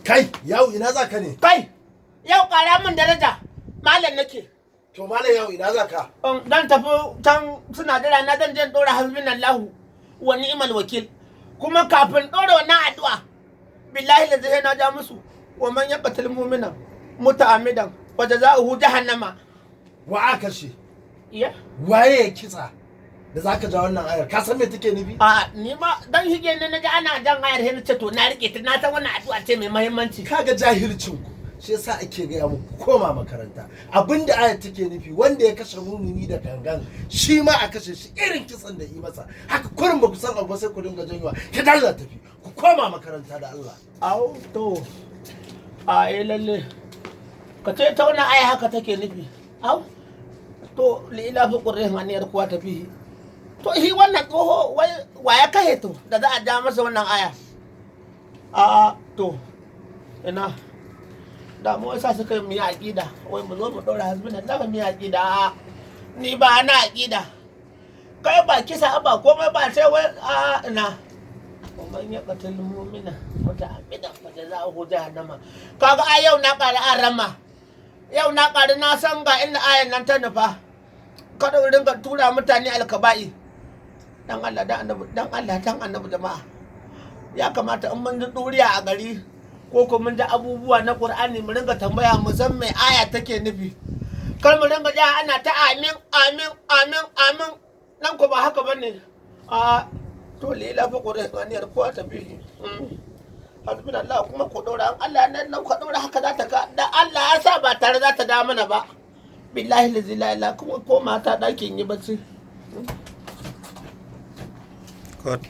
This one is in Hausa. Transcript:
Kai, yau ina za ka ne? Kai, yau ƙara min daraja, malam nake. To malam yau ina za ka? Dan tafi can suna jira na, zan je in ɗora hasbunallahu wa ni'mal wakil. Kuma kafin ɗora wannan addu'a, billahi la zai na ja musu wa man yaqtul mu'mina muta'ammidan wa jazaohu jahannama. Wa aka kashe? Iya. Waye ya kitsa? Da za ka ja wannan ayar, ka san me take nufi? A ni ma dan shige ne naji ana jan ayar, sai na ce to na rike ta, na san wannan addu'a ce mai muhimmanci. Kaga jahilcin ku. Shi yasa ake gaya muku koma makaranta. Abinda ayar take nufi, wanda ya kashe mumini da gangan, shi ma a kashe shi irin kisan da yi masa. Haka kurin ba ku san abu ba sai ku dinga janyowa. Ki dalla tafi. Ku koma makaranta da Allah. Au to. A eh lalle. Ka ce ta wannan aya haka take nufi. Au. To li ila fi qurrihim aniyar kuwa tafi. To shi wannan tsoho wai wa ya kashe to da za a ja masa wannan aya? A to ina da mu sa suka yi mu yi aƙida, wai mu zo mu ɗora hasbunallahu mu yi aƙida. A ni ba na aƙida, kai ba kisa ba komai ba, sai wai a ina man ya qatal mu'mina muta'ammidan fa jazaohu jahannama. Kaga a yau na ƙari an rama, yau na ƙari, na san ga inda ayan nan ta nufa. Kada in ringa tura mutane alkaba'i. Dan Allah dan annabi, dan Allah dan annabi, jama'a, ya kamata in mun ji ɗuriya a gari ko kuma mun ji abubuwa na Qur'ani, mu ringa tambaya mu san mai aya take nufi. Kar mu ringa ja ana ta amin amin amin amin, nan ko ba haka bane. A to lila fa Qur'aniyar ko ta bi hasbunallah kuma ku dora Allah nan nan ku dora haka za ta ka da Allah ya sa ba tare za ta da mana ba. Billahi la ilaha kuma ko mata ɗakin yi bacci. Cut.